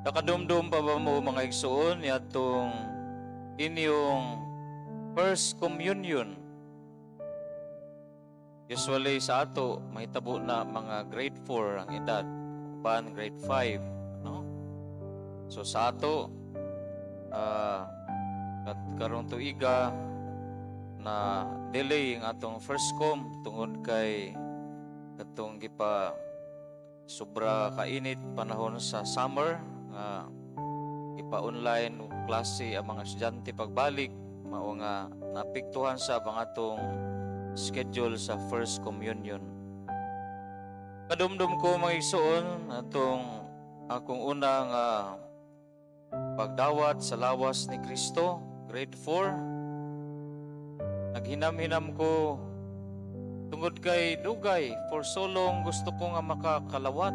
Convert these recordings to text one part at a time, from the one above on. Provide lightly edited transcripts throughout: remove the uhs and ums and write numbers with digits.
Nakadumdum pa ba mo, mga igsuon, yatong inyong first communion? Usually sa ato, mahitabo na mga grade 4 ang edad, uban grade 5, no? So sa ato, at karong tuiga na delay ang atong first com tungod kay katong gipa sobra kainit panahon sa summer nga ipa-online klase ang mga estudyante pagbalik, mao nga naapektuhan sa ang atong schedule sa first communion. Kadumdum ko, mga igsuon, atong akong unang pagdawat sa lawas ni Kristo, grade 4. Naghinam-hinam ko tungod kay dugay, for so long gusto ko nga makakalawat.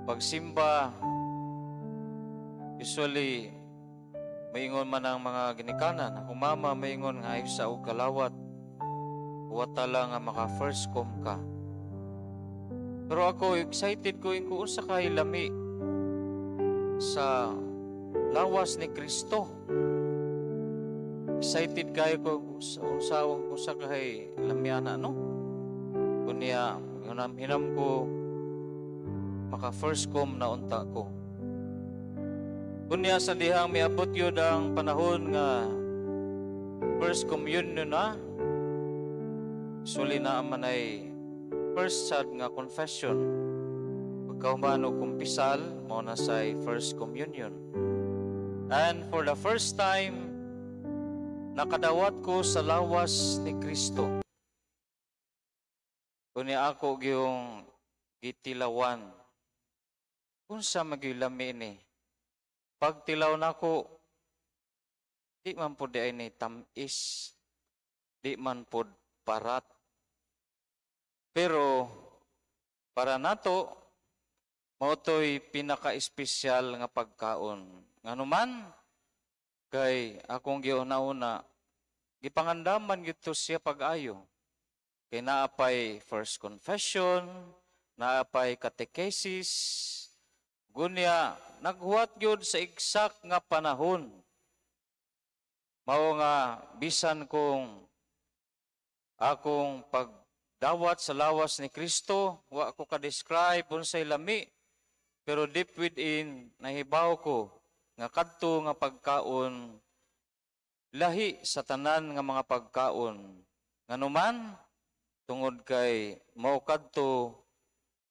Pagsimba, usually maingon man ang mga ginikanan. Akong mama maingon nga ay sa og kalawat. Huwata lang nga maka first com ka. Pero ako, excited ko ko unsa kay lami sa lawas ni Kristo. Excited kayo ko sa unsa unsa kay lami ana, no? Kunya hinam ko maka first com na unta ko. Kunya sa dihang miabot yun ang panahon nga first communion na, suli na man ay first sad nga confession. Pagkahuman og kumpisal, mao na say first communion. And for the first time, nakadawat ko sa lawas ni Kristo. Kunya ako gyung gitilawan. Unsa magyud lami ni? Pagtilaw nako, di man pod diay ni tamis, di man pod parat. Pero para nato, mao to'y pinaka-espesyal nga pagkaon. Ngano man, kay akong giuna-una, gipangandaman gyud to siya pag-ayo. Kay naa pay first confession, naa pay catechesis, gunya naghuwat gyud sa exact nga panahon. Mao nga bisan kung akong pagdawat sa lawas ni Kristo, wa ko ka-describe unsay lami, pero deep within nahibaw ko nga kadto nga pagkaon lahi sa tanan nga mga pagkaon. Nganuman, tungod kay mao kadto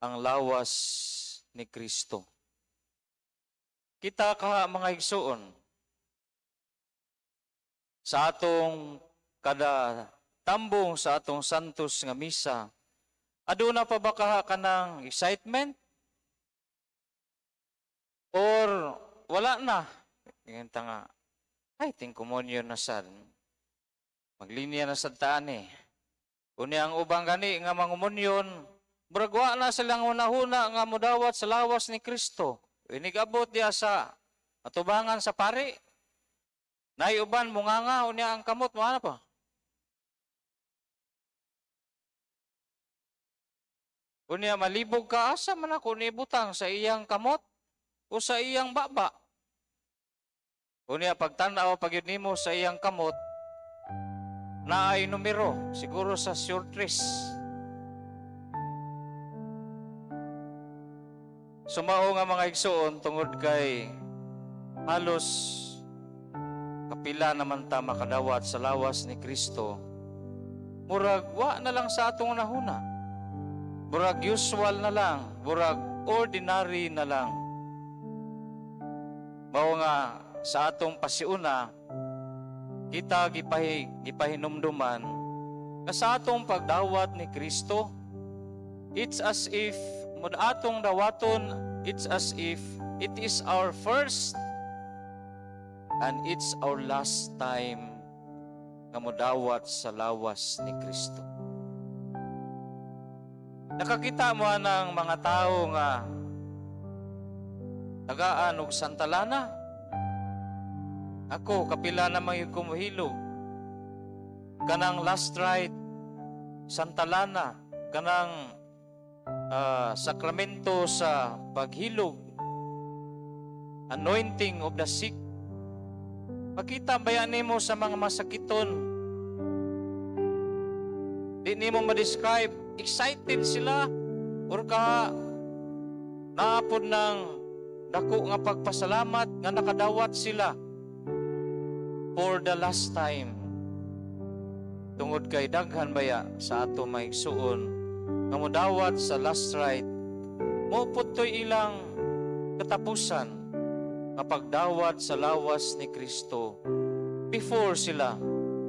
ang lawas ni Kristo. Kita kaha, mga igsuon, sa atong kada tambong sa atong santos nga misa, aduna pa ba kaha kanang excitement? Or wala na? Ingon ta nga, ay, ting komunyon na sad. Maglinya na sad ta ani. Unya ang ubang gani nga mangumunyon, murag wa na silang hunahuna nga mudawat sa lawas ni Kristo. Inigabot diya sa atubangan sa pari. Nay uban munganga, unya ang kamot mo ano pa. Unya malibog ka, asa man ako nibutang, sa iyang kamot o sa iyang baba? Unya pagtan-aw pag nimo sa iyang kamot, naay numero siguro sa surtris. Sumao nga mga igsuon, tungod kay halos kapila naman ta makadawat sa lawas ni Kristo, murag wa na lang sa atong nahuna. Murag usual na lang, murag ordinary na lang. Mao nga sa atong pasiuna, kita gipahinumduman nga sa atong pagdawat ni Kristo, it's as if mud atong dawaton, it's as if it is our first and it's our last time nga modawat sa lawas ni Kristo. Nakakita mo ng mga tao nga tagaan og Santa Lana? Ako, kapila na mga kumuhilog. Kanang last rite, Santa Lana, kanang sakramento sa paghilog. Anointing of the sick. Makita ba nimo sa mga masakiton? Di nimo ma-describe. Excited sila or ka naapod ng dako nga pagpasalamat nga nakadawat sila for the last time. Tungod kay daghan baya sa ato maigsuon nga modawat sa last rite, mao pud to'y ilang katapusan nga pagdawat sa lawas ni Kristo before sila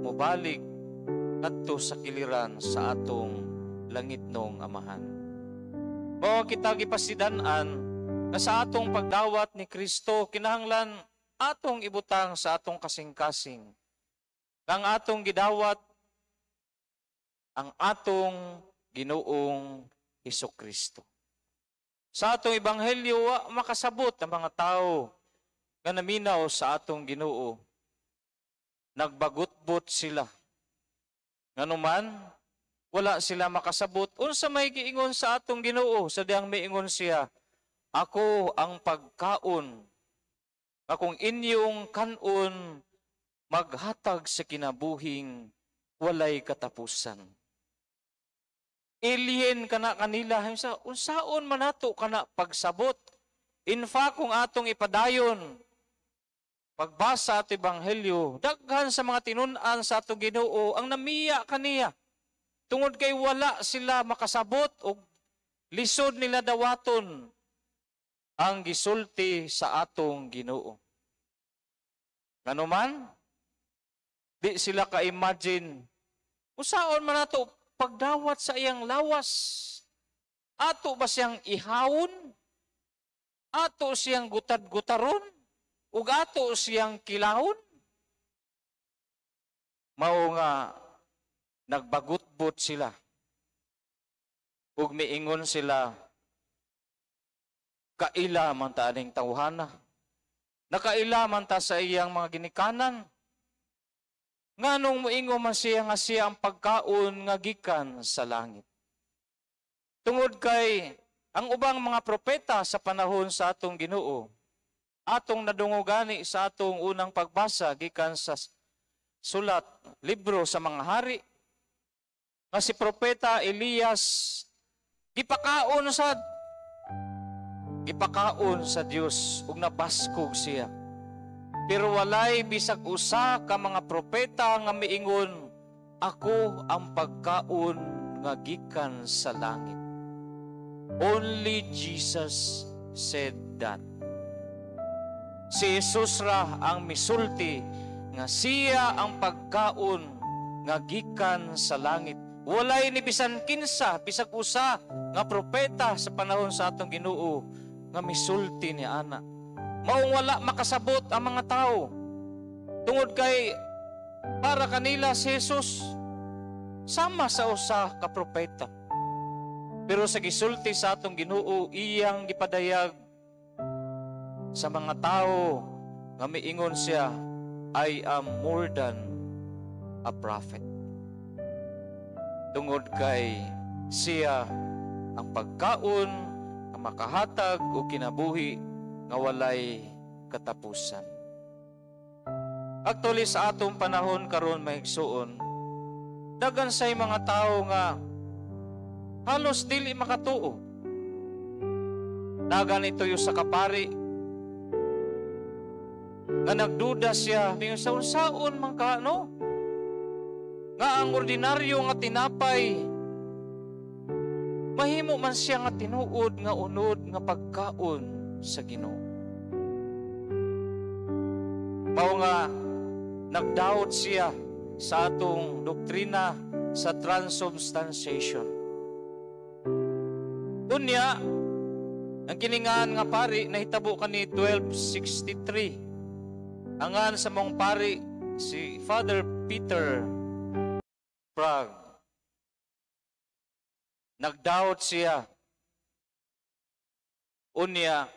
mobalik ngadto sa kiliran sa atong langitnong Amahan. Mao kita gipasidan-an nga sa atong pagdawat ni Kristo, kinahanglan atong ibutang sa atong kasing-kasing ang atong gidawat ang atong Ginoong Hesus Kristo. Sa atong ebanghelyo, wa makasabot ang mga tao nga naminaw sa atong Ginoo. Nagbagutbot sila. Nganuman, wala sila makasabot unsa may giingon sa atong Ginoo sa dihang miingon siya, "Ako ang pagkaon nga kung inyong kanon maghatag sa kinabuhing walay katapusan." Alien kana kanila sa unsaon man nato kana pagsabot. In fact, kung atong ipadayon pagbasa ato ebanghelyo, daghan sa mga tinun-an sa atong Ginoo ang namiya kaniya tungod kay wala sila makasabot og lisod nila dawaton ang gisulti sa atong Ginoo. Nganuman, di sila ka-imagine usaon man nato pagdawat sa iyang lawas. Ato ba siyang ihawon? Ato siyang gutad-gutaron? Ug ato siyang kilahon? Mao nga nagbagutbot sila. Ug miingon sila, "Kaila man ta aning tawhana. Nakaila man ta sa iyang mga ginikanan. Nganong moingon man siya nga siya ang pagkaon nga gikan sa langit?" Tungod kay ang ubang mga propeta sa panahon sa atong Ginoo, atong nadungog gani sa atong unang pagbasa gikan sa sulat libro sa mga hari, nga si propeta Elias gipakaon sa Dios ug nabaskog siya. Pero walay bisag usa ka mga propeta nga miingon, "Ako ang pagkaon nga gikan sa langit." Only Jesus said that. Si Jesus ra ang misulti nga siya ang pagkaon nga gikan sa langit. Walay ni bisan kinsa, bisag usa nga propeta sa panahon sa atong Ginoo nga misulti ni ana. Maong wala makasabot ang mga tao. Tungod kay para kanila si Jesus sama sa usa ka propeta. Pero sa gisulti sa atong Ginoo, iyang gipadayag sa mga tao nga miingon siya, "I am more than a prophet." Tungod kay siya ang pagkaon nga makahatag og kinabuhi nga walay katapusan. Actually, sa atong panahon karon, mahigsuon, daghan say mga tao nga halos dili makatuo. Dagan ito yung sa kapari nga nagduda siya, mingon sa unsaon man ka, no? Nga ang ordinaryo nga tinapay, mahimo man siya nga tinuod nga unod nga pagkaon sa Ginoo. Mao nga nagdawat siya sa atong doktrina sa transubstantiation. Unya, ang kiningaan nga pari nahitabo kani 1263. Angan sa mong pari si Father Peter Prague. Nagdawat siya. Unya,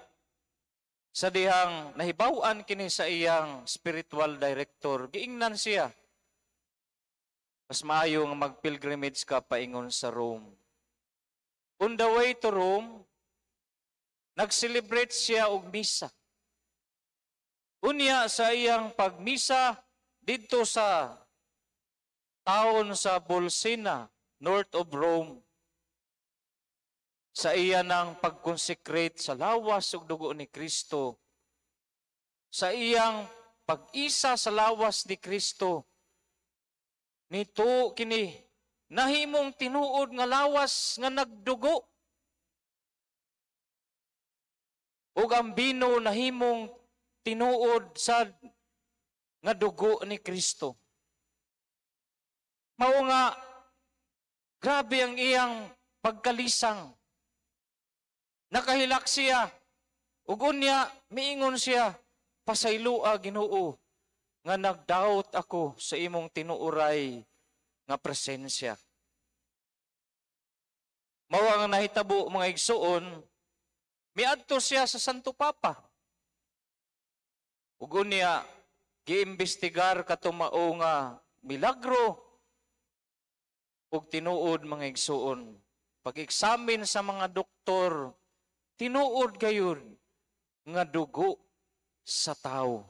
sa dihang nahibaw-an kini sa iyang spiritual director, giingnan siya, "Mas maayo nga mag-pilgrimage ka paingon sa Rome." On the way to Rome, nag-celebrate siya og misa. Unya sa iyang pagmisa didto sa taon sa Bolsena, north of Rome, sa iya ng pag-consecrate sa lawas ug dugo ni Kristo, sa iyang pag-isa sa lawas ni Kristo, nito kini nahimong tinuod nga lawas nga nagdugo. Ug ang bino nahimong tinuod sa nga dugo ni Kristo. Mao nga grabe ang iyang pagkalisang. Nakahilak siya. Ug unya miingon siya, "Pasayloa, Ginoo, nga nagdawat ako sa imong tinuoray nga presensya." Mao ang nahitabo, mga igsuon, miadto siya sa Santo Papa. Ug unya giimbestigar kato mao nga milagro ug tinuod, mga igsuon. Pag-examine sa mga doktor, tinuod gayud nga dugo sa tao.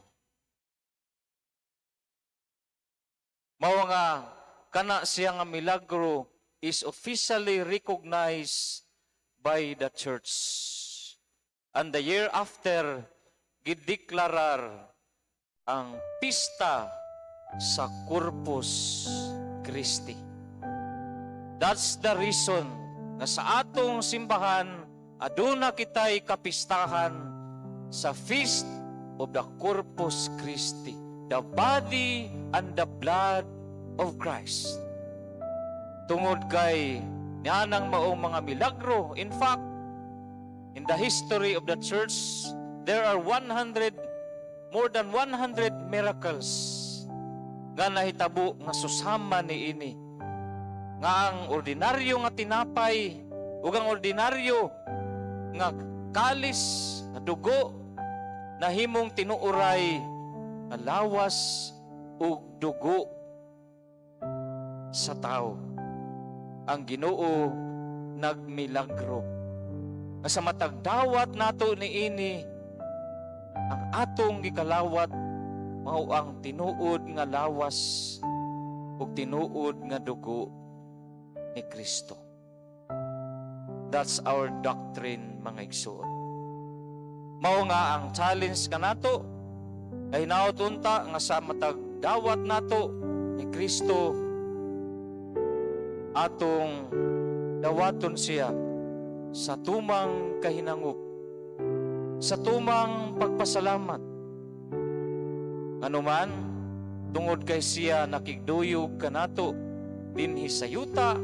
Mao nga kana siya nga milagro is officially recognized by the church. And the year after, gideklarar ang pista sa Corpus Christi. That's the reason na sa atong simbahan, aduna kita'y kapistahan sa Feast of the Corpus Christi, the body and the blood of Christ. Tungod kay nianang maong mga milagro. In fact, in the history of the church, there are 100, more than 100 miracles nga nahitabo nga susama ni ini. Nga ang ordinaryo nga tinapay ug ang ordinaryo nga kalis nga dugo nahimong tinuoray nga lawas ug dugo sa tao. Ang Ginoo nagmilagro. Nga sa matag dawat nato niini, ang atong gikalawat mao ang tinuod nga lawas ug tinuod nga dugo ni Kristo. That's our doctrine, mga igsoon. Mao nga ang challenge kanato kay hinaot unta nga sa matag dawat nato ni Kristo, atong dawaton siya sa tumang kahinangop, sa tumang pagpasalamat. Anuman, tungod kay siya nakigduyog kanato dinhi sa yuta,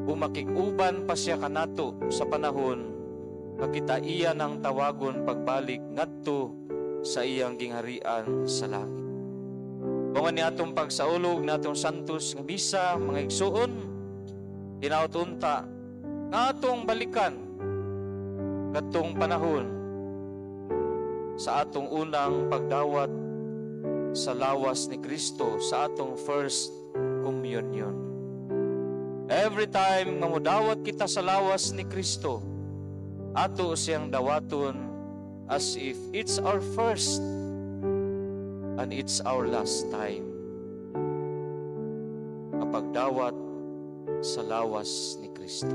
o makig-uban pa siya kanato sa panahon nga kita iya nang tawagon pagbalik ngadto sa iyang gingharian sa langit. Mao ni atong pagsaulog natong santos nga misa, mga igsuon, hinaot unta nga atong balikan kadtong panahon sa atong unang pagdawat sa lawas ni Kristo, sa atong first communion. Every time nga modawat kita sa lawas ni Kristo, ato siyang dawaton as if it's our first and it's our last time nga pagdawat sa lawas ni Kristo.